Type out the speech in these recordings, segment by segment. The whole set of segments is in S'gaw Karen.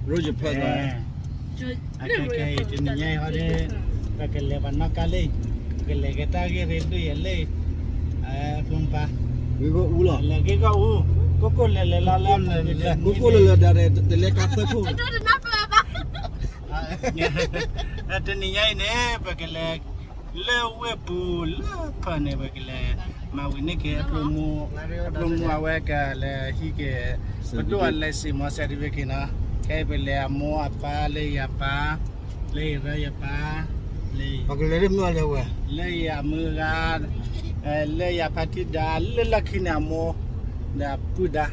Roger Federer အခဲခဲအံၤ တနံၤညါအံၤဟီဒီး ပကလဲၤပှၤနီၣ်ကါလၢ ပကလဲၤက့ၤတၢ်ဂ့ၢ်ရ့ဒိၣ်ယဲလၢ အဖျိပၢ် ဂ့ၢ်ဂီၢ်အူလီၤ လဲၤဂ့ၢ်ဂီၢ်အူ ကိၢ်ကိၢ်လဲၤလဲၤလီၤလၢ ကိၢ်ကိၢ်လဲၤလဲၤဒၣ် တလဲၤကါသၢခိၣ် တနံၤညါအံၤန့ၣ် ပကလဲၤ လၢဝ့ၢ်ပူၤလၢဖၢန့ၣ် ပကလဲၤ မၤဝံၤန့ၢ်က့ၤ အဖျိမူအဝဲကလဲၤဟံးက့ၤ ပဒိၣ်အ license မ့ၢ် certificate နီၤ ခဲအံၤပလဲၤအမိၢ်အပၢ်လၢယပၢ် လၢယရၢယပၢ် လၢ ပကလဲၤလၢမုၢ်အလဲၤဝဲ လၢယမုၢ်ဂၤ လၢယဖါတံၢ်ဒါ လၢလီၢ်ခံန့ၣ်အမိၢ် ဒီးအပုၢ်ဒါ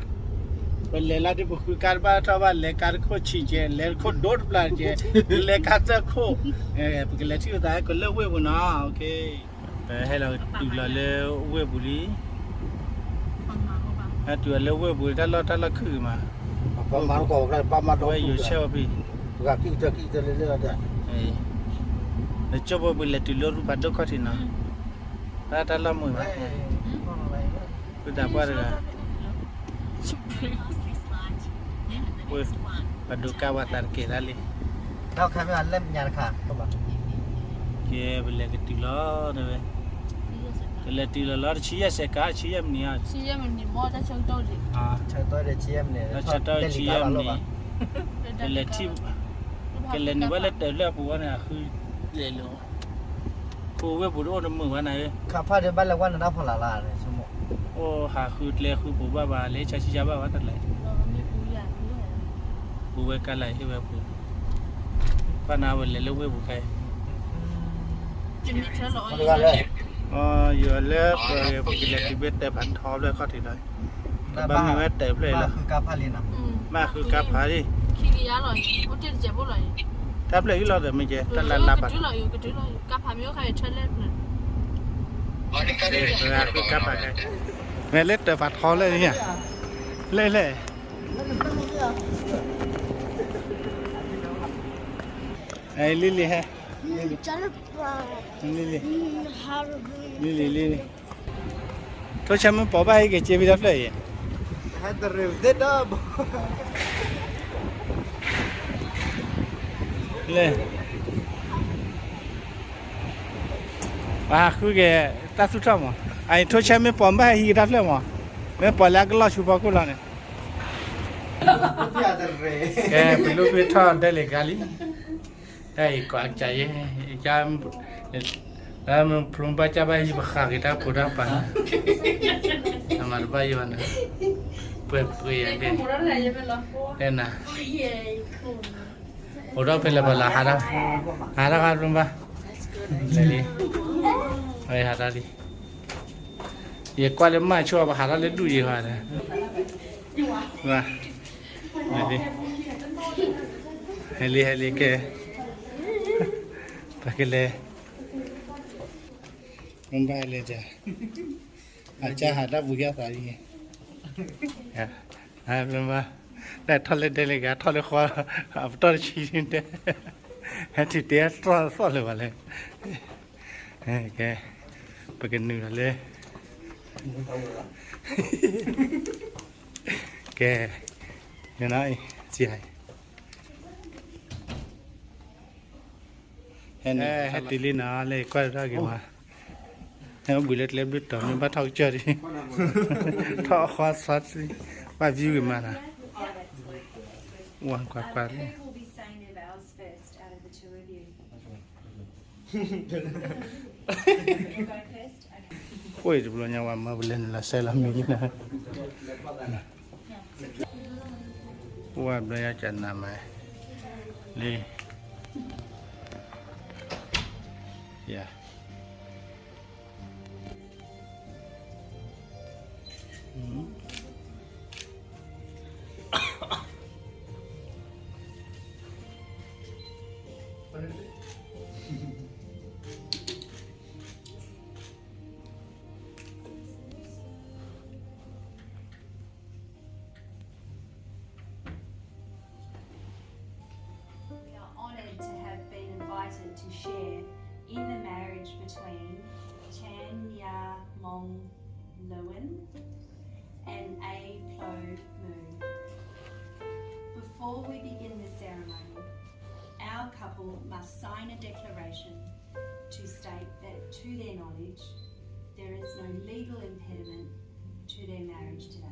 ပလဲၤလီၤဒ်ပဃုကါတဘၣ်ထီၣ်ဘၣ် လဲၤကါတခိၣ်ဆံးကဲ လဲၤတခိၣ်ဒိတပျၢ်ကဲ လဲၤကါသၢခိၣ် ပကလဲၤထံၣ်လိာ်သးဟဲက့ၤလၢဝ့ၢ်ပူၤနီၤ OK ပဟဲလီၤတုၤလီၤလၢဝ့ၢ်ပူၤလံ ဟဲတုၤလီၤလၢဝ့ၢ်ပူၤ တၢ်လီၢ်တၢ်လီၢ်ခုၣ်ဂ့ၤမး ပဝဲယိၤဆဲးအီၤဖံ ပကီၢ်ကံၢ်ကတၢၢ်ကံၢ်ကတၢၢ်လၢလၢ်ဒီး လၢကၠိဖိပူၤလဲၤတုၤလၢရူၢ်ဖးဒိၣ်ခီၣ်ထံးနီၤ တၢ်တၢ်လီၢ်မုာ်မး ဖုတၢ်ပှၢ်တဂၤ ဝ့ၢ် ပဒိးကါဝဲသးတကဲာ်ဒၣ်လံ ဒီးခါမ့ၢ်အလဲၣ်ညါတခါ ကဲ ပလဲၤကတုၤလီၤတဲဝဲ ကလဲၤတုၤလီၤလီၤ တဆံယဲၢ်စဲးကါ ဆံယဲၢ်မံးနံးဧါ ဆံယဲၢ်မံးနံး ဆၢကတီၢ်ဆံယဲၢ်မံးနံး ကလဲၤထံၣ် ကလဲၤနုာ်ဘၣ်လၢတၢးဖျၢၣ်အပူၤဝဲန့ၣ် အဃုလဲၤလီၤ ခိဝ့ၢ်ပူၤတအိၣ်တမုာ်ဝဲန့ၣ် ခးဖးဒံးဘၣ်လဲၤကွၢ်နတၢ်ဖီလာ်လၢ် အိၣ်ဟးဃုကျဲဃုပူၤဘၣ်ဘၣ် လဲၤဆါဆံဆါဘၣ်ဘၣ်တလဲၣ် ပူၤဝဲကါလၢဟ့ၣ်ဝဲပူၤ ကွၢ်နၤဝဲလဲၤလၢဝ့ၢ်ပူၤခဲ ယိၤလၢပကလဲၤတုၤဘ့ၣ်တၢးဖးထီဖျၢၣ်ခီၣ်ထံးလီၤ ဘၣ်မ့ၢ်ဝဲတၢးဖျၢၣ်အံၤလီၤ ဘၣ်ဃုကါဖးလံ တၢ်ဖျၢၣ်ဟံးလီၤဒီးမ့ၢ်ကဲ တၢ်လၢလါပာ် ဃုကါဖးခဲ မ့ၢ်လၢတၢးဖးထီဖျၢၣ်န့ၣ် လဲၣ်လဲၣ် လံလံဟဲ လံလံ လံလံလံလံ ထိၣ်ဆၢမ့ၢ်ပိာ်ဘၣ်ဟံးက့ၤစ့ဖံတၢ်ဖျၢၣ်အံၤ လဲၣ် ပဟးဃုက့ၤ တၢ်သူၣ်ထီၣ်မး အအံၤထိၣ်ဆၢမ့ၢ်ပိာ်ဘၣ်ဟံးက့ၤတၢ်ဖျၢၣ်မး မ့ၢ်ပိာ်လၢအကလီၢ်ဆူဖီခိၣ်လီၤန့ၣ် ကဲ ပလူၤကွံာ်ထီၣ်ဒဲလံကါလံ တၢ်အံၤကွၢ်ကစၢ်ယဲ က ဖျိဘၣ်ကၢ်ဘၣ်ဟံးပဃးက့ၤတၢ်ဖိတၢ်ပၢ် အမၤတဘၣ်ယိၤနၤ ပှဲၤပှဲၤယၤဒဲ တဲနၤ အိၣ်ဒီးဖဲလဲၣ်ပလၢ်ဟးထီၣ် ဟးထီၣ်ဃါဖျိဘၣ် လဲၣ်လံ ဟးထီၣ်လံ ယကွၢ်လၢမၢ်ဆိ ပဟးထီၣ်လၢဒူၣ်ယံၤဃီဒီး ဝါ ဟဲလံ ဟဲလံ ဟဲလံ ကဲ ပကလဲၤ မ့ၢ်ဘၣ်လဲၤဒ် အကၢ်ဟးတၢ်ပူၤကၢ်သးလံ ဟဲဖျိဘၣ် တၢ်ထီၣ်လၢဒဲလံကါ ထီၣ်လၢဃီ အပတီၢ်တဆံဒဲ ဟဲထံၣ်တဲတြီၢ်သီၣ်လၢၤဘၣ်လဲၣ် ကဲ ပကနုာ်လီၤလၢ ကဲ နနအံၤ စံးဟဲ ဟဲ ဟဲတုၤလံနီၤ လၢကွၢ်တၢ်ဂ့ၤမး ဟဲအိၣ်ဘှံးလၢကျဲဘျုးတီၤ မ့ၢ်ဘၣ်ထီၣ်ကစၢၢ်ဒံး ထီၣ်အဃီသီ ဘၣ် view ဂ့ၤမးနီၤ ဝါကွၢ်ကွၢ်လံ ဃိတဘျီညါဝဲမၢပလဲၤနုာ်လီၤစဲလီၤမံၤ ဝဲဘျီယကနၣ်မး လံ ယၤ We are honored to have been invited to share in the marriage between Chan Ya Mong Lewin and A Plo Moo. Before Before we begin the ceremony, our couple must sign a declaration to state that, to their knowledge, there is no legal impediment to their marriage today.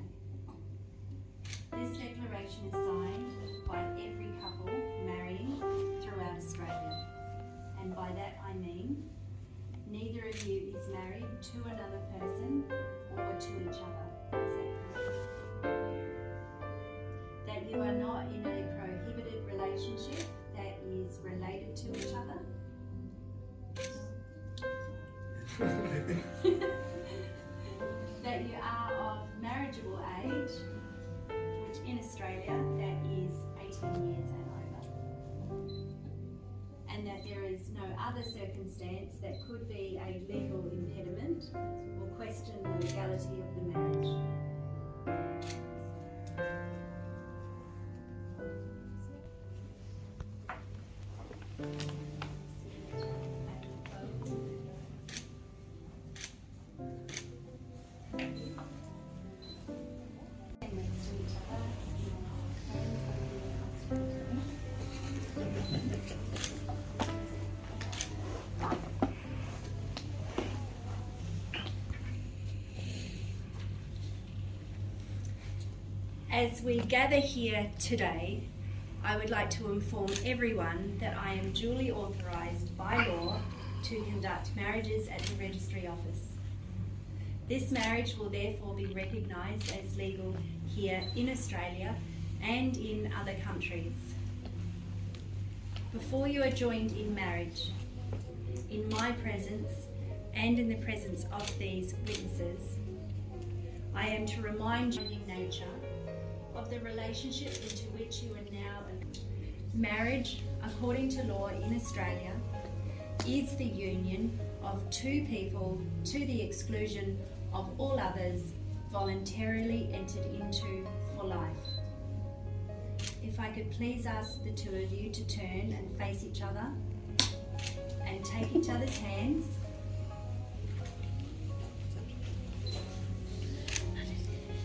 This declaration is signed by every couple marrying throughout Australia, and by that I mean neither of you is married to another person or to each other. Is that correct? That you are not in a prohibited relationship that is related to each other. That you are of marriageable age, which in Australia that is eighteen years and over. And that there is no other circumstance that could be a legal impediment or question the legality of the marriage. As we gather here today, I would like to inform everyone that I am duly authorised by law to conduct marriages at the Registry Office. This marriage will therefore be recognised as legal here in Australia and in other countries. Before you are joined in marriage, in my presence and in the presence of these witnesses, I am to remind you in nature of the relationship into which you are now. Marriage, according to law in Australia, is the union of two people to the exclusion of all others voluntarily entered into for life. If I could please ask the two of you to turn and face each other and take each other's hands.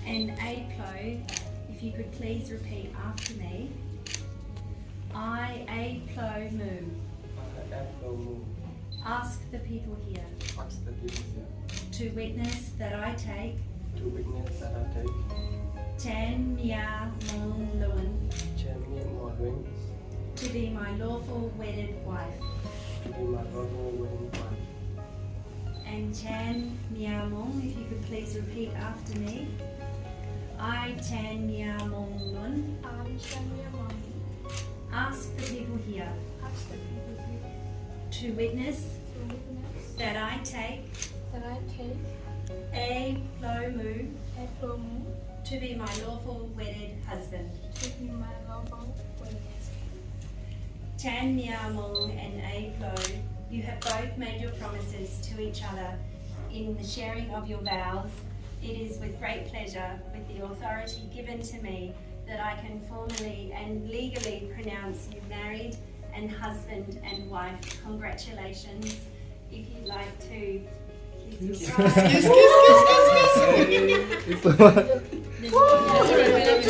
And A Plo, if you could please repeat after me. I, A Plo Mou, I, A Plo Mou, ask the people here, ask the people here, to witness that I take, to witness that I take, Tan Mya Mong Lun, Tan Mya Mong Lun, to be my lawful wedded wife, to be my lawful wedded wife. And Tan Mya Mong, if you could please repeat after me. I, Tan Mya Mong Lun, I, Tan Mya Mong Lun, ask the people here, ask the people here, to witness, to witness, that I take, that I take, A Plo Mou, A Plo Mou, to be my lawful wedded husband, to be my lawful wedded husband. Tan Mya Mong and A Plo, you have both made your promises to each other in the sharing of your vows. It is with great pleasure, with the authority given to me, that I can formally and legally pronounce you married and husband and wife. Congratulations. If you'd like to kiss your bride. Kiss, kiss, kiss, kiss, kiss.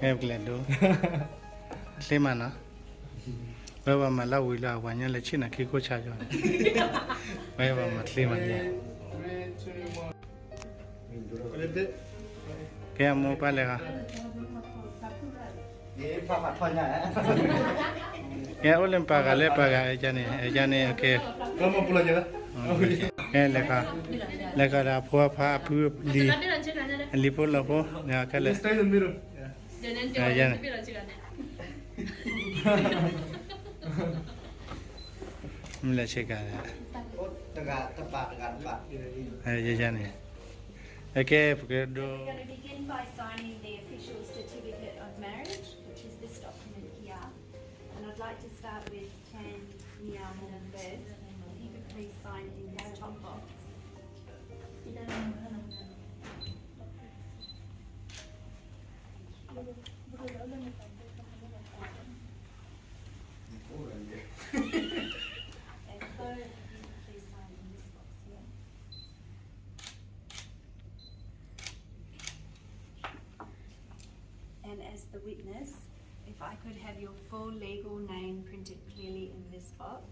Ê, ကလဲၤဒိ, ချ့မးနီၤ, ဝဲဘၣ်မၤလၢဝံၤလၢအဝၤညါလၢဆ့ၣ်နီၤခံခိၣ်ဆါယီၤန့ၣ်, ဝဲဘၣ်မၤချ့မးန့ၣ်, ကဲအမိၢ်ပၢ်လဲၤဃီ, ကဲအိၣ်လၢပၢ်ဂၤလၢပၢ်ဂၤ အယါန့ၣ် အယါန့ၣ် okay, ကဲလဲၤဃီ, လဲၤဃီဒီးအဖိအဖါအဖုအလံၤ, အလံၤဖိလီၤဖိန့ၣ် ခဲလၢာ်, အယါန့ၣ် မ့ၢ်လဲၤဆ့ကၤ, တဂၤတပာ်တဂၤတပာ်, ယယါန့ၣ်, okay, ပကဒိ, we're gonna begin by signing the official certificate of marriage, which is this document here. And I'd like to start with Tan Mya Mong first. If you could in this top box. And Chloe, if you could please sign in this box here. And as the witness, if I could have your full legal name printed clearly in this box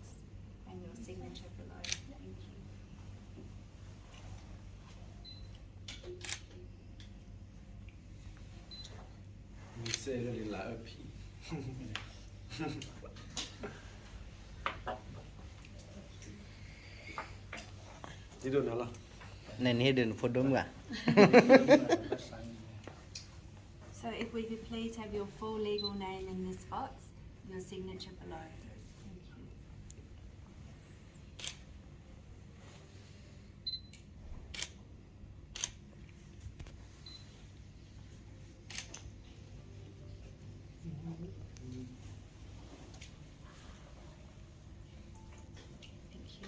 and your signature below. Thank you. Nene dene photo mwa. So if we could please have your full legal name in this box, your signature below. Thank you. Thank you.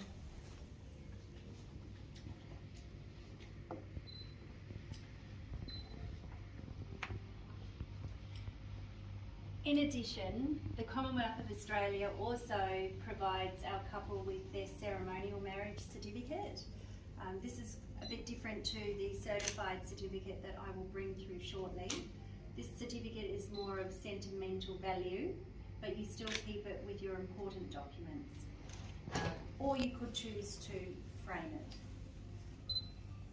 In addition, the Commonwealth of Australia also provides our couple with their ceremonial marriage certificate. Um, this is a bit different to the certified certificate that I will bring through shortly. This certificate is more of sentimental value, but you still keep it with your important documents. Or you could choose to frame it.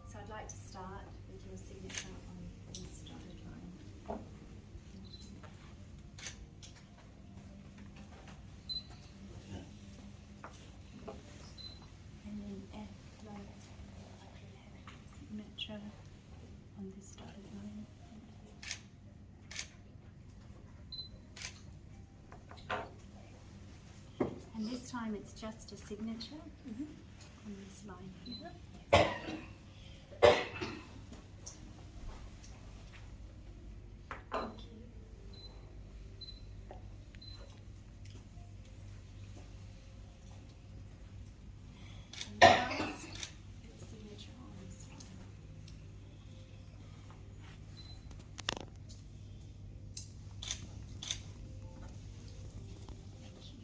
So I'd like to start with your signature on this dotted line. And then F, like, I could have a signature on this dotted line. And this time it's just a signature on this line here. Thank you. And last, your signature on this one. Thank you.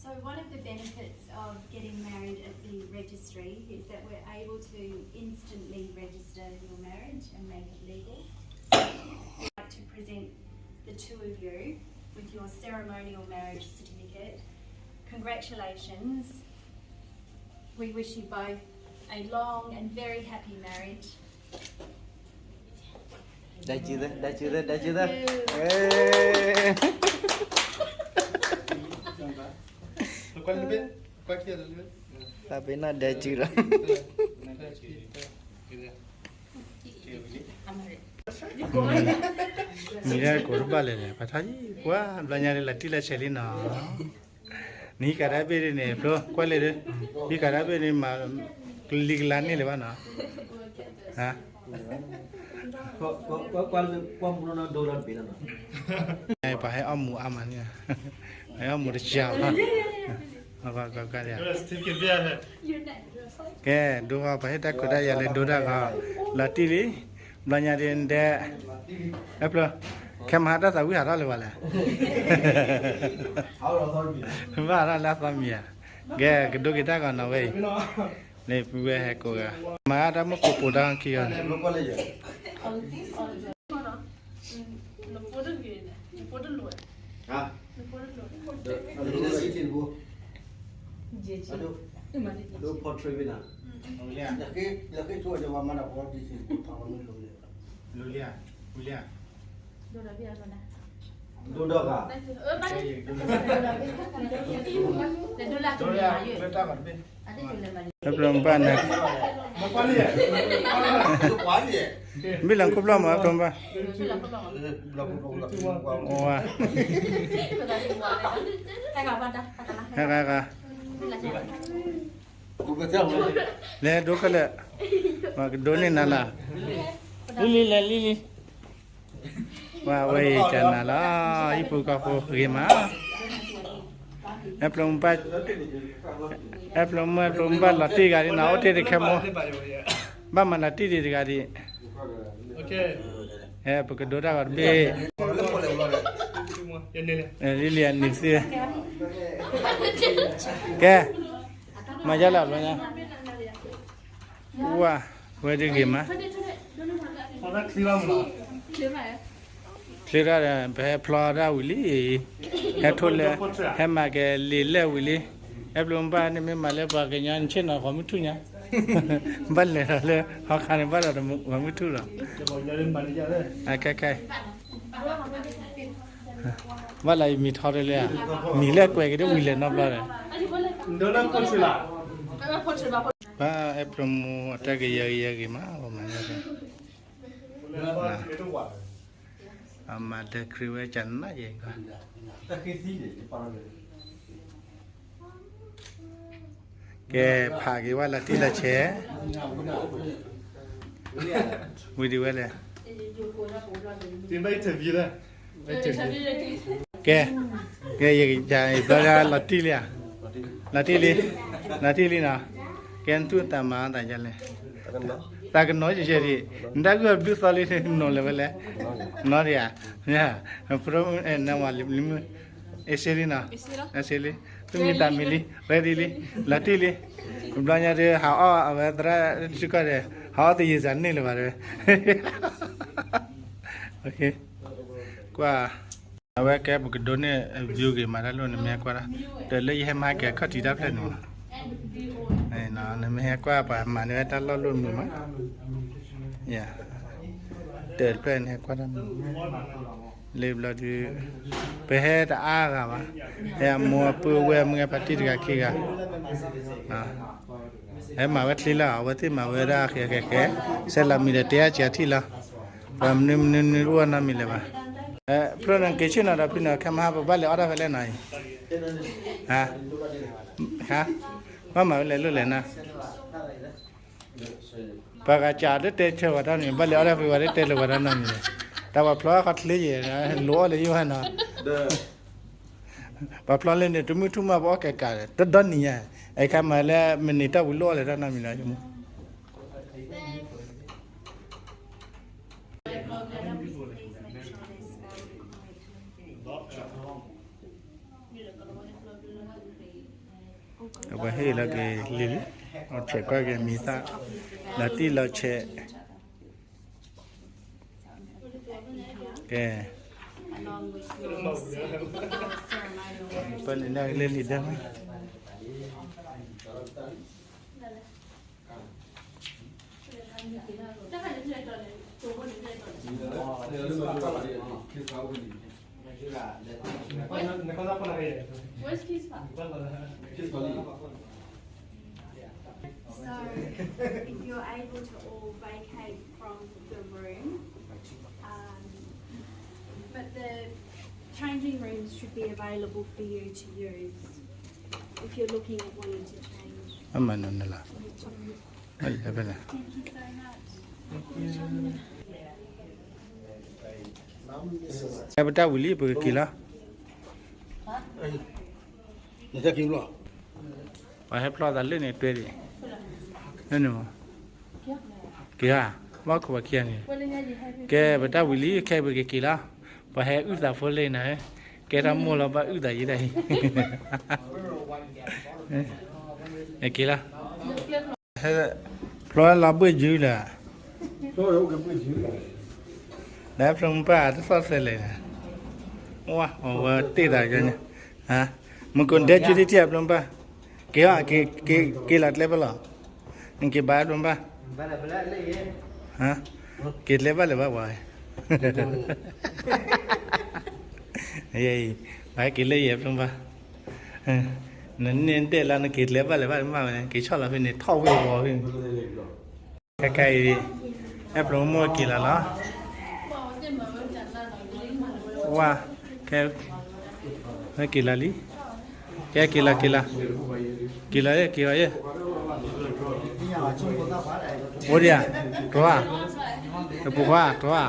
So one of the benefits of getting married at the registry is that we're able to instantly register your marriage and make it legal. I'd like to present the two of you with your ceremonial marriage certificate. Congratulations. We wish you both a long and very happy marriage. ဒါကျိသၢ ဒါကျိသၢ ဒါကျိသၢ သးပ့ၤနီၣ်ဒဲကၠူလီၤ မ့ၢ်ဒၣ်ကိးတဘၣ်လဲၣ်န့ၣ် ပှၤထါယံၤ ပှၤဘျီညါလၢလီၤတံၢ်လီၤဆဲးလံနီၤ နဟံးကဒါဘ့ၣ်ဒ်န့ၣ် ဖျိကွၢ်လဲၣ်ဒီး ဟံးကဒါဘ့ၣ်န့ၣ်မး ကလံၤကလါန့ၢ်လၢၤဘၣ်နီၤ ကွၢ်မူနီၤဒိလီၤတဘ့ၣ်လီၤနီၤ ပှၤဟဲအီၣ်မူအါမးန့ၣ် ဟဲအီၣ်မူတကၢဘၣ် ကဲ ဒိဃီ ပှၤဟ့ၣ်တၢ်ခွဲးတၢ်ယာ်လၢဒိတၢ်ဂီၤ လီၤတံၢ်လံ ဘျီညါဒ်ဒဲး အဖျိ ခဲမဟါတၢ်သးဝံၣ်ဟးထီၣ်လၢၤဘၣ်လဲၣ် ဘၣ်ဟးထီၣ်လၢအသီမံၤဧါ ကဲ ကဒိက့ၤတၢ်ဂီၤနီၤဝဲအံၤ န့ၣ်ပုၢ်ဝဲၢ်ဟဲကိးဂၤ မၤတၢ်မုၢ်ကိးပိာ်တၢ်ခံဂၤ ဒိဒီးဂၤ ပျီဘၣ်န့ၣ် ဘံၣ်လီၤခိၣ်ဘျီၣ်မး ပျီဘၣ် ဝါ ဟဲဂၤဂၤ လဲၤဒိခဲလၢာ် ပှၤကဒိန့ၢ်နၤလၢ လံလံလဲၤလံလံ ပှၤ အဝဲအံၤကနၤလီၤ, ဟံၣ်ဖိဃီဖိဂ့ၤမး, အဲၣ်ဖျိမုၢ်ဘၣ်, အဲၣ်ဖျိမုၢ် အဲၣ်ဖျိမုၢ်ဘၣ်လီၤတံၢ်ဂၤဒ်နီၤ, အိၣ်တ့ၢ်တခဲမိၢ်, ဘၣ်မၤလီၤတံၢ်ဒံးတဂၤဒံး, အဲ ပကဒိတၢ်ဂီၤတဘ့ၣ်, လံလံအနံၤသ့, ကဲ, မၤယါလၢအဘျီညါ, ဝါ, ဝဲဒ်ဂ့ၤမး ချ့တၢ်ဒီး ပဟဲဖျီတၢ်ဝံၤလံ, ဟဲထိၣ်လဲၣ်, ဟဲမၤကလဲၤလဲၣ်ဝံၤလံ, အဲၣ်ဖျိမုၢ်ဘၣ်န့ၣ်မ့ၢ်မၤလၢပှၤကညီနဆ့ၣ်နီၤ ပှၤမုၢ်ထူၣ်ညါ, ဘၣ်လဲၤဒီးလၢဟီခါန့ၣ် ဘၣ်ဒီးပှၤမုၢ်ထူၣ်လီၤ, ခဲခဲ, ဘၣ်လၢယမံၤထီတလဲၣ်ဧါ, မံၤလဲၣ်ကွဲးက့ၤတဝံၤလဲၣ်နီတဘျီဒီး ပအဲၣ်ဖျိမုၢ်အတၢ်ကယၢကယဲဂ့ၤမး, ပမၤန့ၣ်, အမၤဒၢးခရံာ်ဝဲကနၣ်ယဲ, ကဲ, ဖးက့ၤဝဲလီၤတံၢ်လီၤဆဲး, ဝံၤဒံးဝဲလဲၣ် ကဲ, ကဲ, ယဘျီလီၤတံၢ်လံဧါ, လီၤတံၢ်လံ, လီၤတံၢ်လံနီၤ, ကဲ နသူၣ်တၢ်မၤတၢ်ယါလဲၣ်, သးကနီၤယဲဒံး, နတၢ်ဂုၢ်ဘျုးသီလံ နနီၤလၢၤဝဲလဲၣ်, နီၤဒံးဧါ, နဝၤလံမုၢ်, အ့စ့လံနီၤ, အ့စ့လံ, သူၣ်မံသးမံလံ, readyလံ, လီၤတံၢ်လံ, တဘျီညါဒုး ဟးအီၣ်အဝဲသရၣ်, စုကီၢ်ဒီး ဟးအီၣ်သယံၤစးန့ၢ်လၢၤဘၣ်တဲဝဲ, ကွၢ် အဝဲကဲပကဒိးန့ၢ် view ဂ့ၤမးတၢ်လိၣ်န့ၣ် မ့ၢ်ဟဲကွၢ်တၢ်, တၢ်လၢယဟဲမၤကဲခီၣ်ထံးတၢ်ဖျၢၣ်န့ၣ်မး, နမ့ၢ်ဟဲကွၢ်ပှၤမၤန့ၢ်ဝဲတၢ်လီၢ်လိၣ်မုာ်မး, တၢ်တဖျၢၣ်န့ၣ်ဟဲကွၢ်တၢ်မုာ်, လၢဘျီဒုး ပဟဲတအါဂၤဘၣ်, ဟဲအမိၢ်အပုၢ်ဝဲၢ်မုၢ်ဂဲၤဖါတံၢ်တဂၤခံဂၤ ဟဲမၤဝဲချ့လၢ အဝဲသ့ၣ်မၤဝဲဒၣ်ဃဲဃဲဃဲ, ဆဲးလီၤမံၤဒီးတဲအါက့ၤအထံၣ်လီၤ, ပှၤမနုၤမနုၤနုၤအိၣ်အနီတမံၤလၢၤဘၣ်, ဖျိနက့ၤဆ့ၣ်နီၤဒီးဖုနၤ ခဲမဟါပဘၣ်လဲၤအီၣ်တၢ်ဖဲလဲၣ်နီၤအံၤ, ဟါ, ဘၣ်မၤဝဲလဲၤလိၣ်လဲၤနၤ ပှၤဂၤစးလၢတဲဆၢဝဲတၢ်န့ၣ် ဘၣ်လဲၤအီၣ်တၢ်ဖဲဝဲလၢတဲလၢၤဝဲတၢ်နီတမံၤန့ၣ်, တၢ်ပှၤဖျီအခီချ့ယဲၢ် လိၤအီၣ်လၢယိၤဟၣ်နီၤ, ပှၤဖျီလၢန့ၣ် တမုၢ်ထူၣ်မးပအီၣ်ကဲကး တဒီနံၤညါ, အခါမးလၢမနံၤတၢ်ဝံၤလိၣ်အီၣ်လၢတၢ်နီတမံၤလီၤ, အဝဲဟ့ၣ်လီၤက့ၤလံလံ, အီၣ်ဆဲးကွၢ်က့ၤမံၤသၣ်, လီၤတံၢ်လီၤဆဲး, ကဲ, ပန့ၣ်လၢလံာ်ဒၢမး Where's Kids Park? So, if you're able to all vacate from the room, um, but the changing rooms should be available for you to use if you're looking at wanting to change. အမၤနုၤနလၢ Thank you so much. ဟဲပတၢ်ဝံၤလံ ပကက့ၤလီၤ. ပှၤဟဲဖျီသးလၢန့ၣ်တွဲဒံး, လၢန့ၣ်မး, က့ၤဧါ, ဘၣ်ခိးပှၤခံဂၤန့ၣ်, ကဲ ပတၢ်ဝံၤလံ ခဲပကက့ၤလီၤ. ပှၤဟဲအုၣ်သးဖိလၢနၤ, ကဲထီၣ်မိၢ်လီၤ ဘၣ်အုၣ်သးယံၤဒၣ်အံၤ, က့ၤလီၤ. ဖျီလီၤဘှ့ၣ်ယုၢ်လၢ, ဒီးဖျီမုၢ်ပၢ်တသီၣ်သဲလဲၣ်, ဝါ အဝဲတ့ၢ်သးကညီ, မုၢ်ကိၣ်ဒဲကၠူတံၢ်တံၢ်အဖျီမုၢ်ပၢ်, က့ၤ, က့ၤလီၤကျဲဖဲလီၤ, နက့ၤဘါဖျီမုၢ်ပၢ်, က့ၤကျဲဘၣ်လၢၤဘၣ်ဝဲ, ပက့ၤလၢယဲဖျီမုၢ်ပၢ် နန့ၢ်ဒဲးလၢနက့ၤကျဲဘၣ်လဲၤဘၣ်မးဝဲ က့ၤဆီၣ်လီၤဖဲန့ၣ် ထီၣ်ဝ့ၤဝီၤဖဲန့ၣ်, ခဲခဲအံၤ, အဲၣ်ဖျိမိၢ်က့ၤလီၤလီၤ, ဝါ, ခဲ, က့ၤလီၤလံ, ကဲက့ၤလီၤက့ၤလီၤ, က့ၤလီၤယဲ က့ၤလီၤယဲ, အိၣ်ဒံးဧါ, တြီဧါ, တပူၤဃီဧါ, တြီဧါ.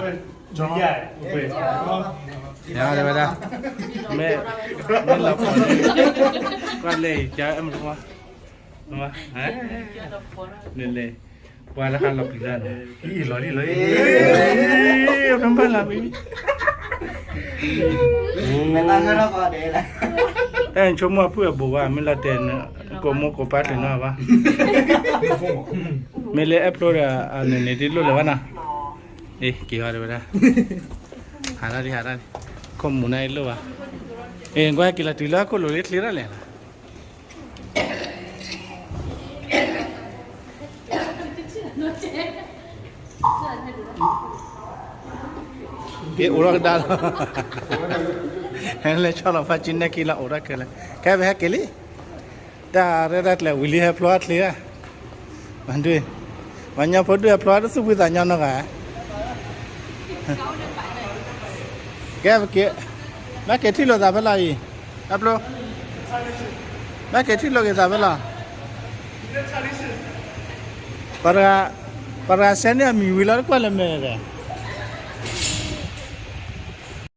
တဲဝဲဒၣ်, မ့ၢ်, မ့ၢ်လီၤပှီၢ်န့ၣ်, ကွၢ်လဲၣ်, ကအဲၣ်မတဝါ, လဲၤလဲၤ, ပှၤတဟးလီၤပျံၤလၢ်န့ၣ်, လီၤလံလီၤ, ဘၣ်လၢမ့ၢ်, တၢ်ဆိကမိၣ်အဖုၣ်အဘူးဘၣ်, မ့ၢ်လီၤတဲာ်န့ၣ်, ကိးမိၢ်ကိးပၢ်တနီၤဘၣ်, မ့ၢ်လၢအဲၣ်ဖျိဒီး အန့ၣ်န့ၣ် ဒ်လိၣ်လၢၤဘၣ်နီၤ, အ့ၣ်က့ၤဟီဒီးဝဲဒၣ်, ဟးထီၣ်ဒံး ဟးထီၣ်ဒံး, ခိၣ်မူၤန့ၣ်အ့ၣ်လိၣ်ဘၣ်, အ့ၣ် ကွၢ်က့ၤလီၤတုၤလၢခိၣ်လိၤလၢချ့ထီၣ်လဲၣ်လီၤ က့ၤအိၣ်ထီၣ်ကဒါလီၤ, ဟဲလဲၤဆီလီၤဖးကၠံနဲၣ်က့ၤလီၤအိၣ်ထီၣ်ခဲလၢာ်, ကဲပဟဲက့ၤလံ, တၢ်ရဲၣ်တၢ်ကျဲၤဝံၤလံ ဟဲဖျိအချ့ဧါ, မၤဒုး, ပှၤကညီဖိဒုးဟဲဖျိတသူၣ်ဖှံသးညီနီတဂၤ, ကဲပက့ၤ, မ့ၢ်က့ၤထံၣ်လိာ်သးဖဲလီၤအံၤ, အဖျိ, မ့ၢ်က့ၤထံၣ်လိာ်က့ၤသးဖဲလီၤ ပှၤတဂၤ, ပှၤတဂၤစဲန့ၢ်အမံၤဝံၤလီၤ တကွၢ်လၢမဲာ်ဒီး,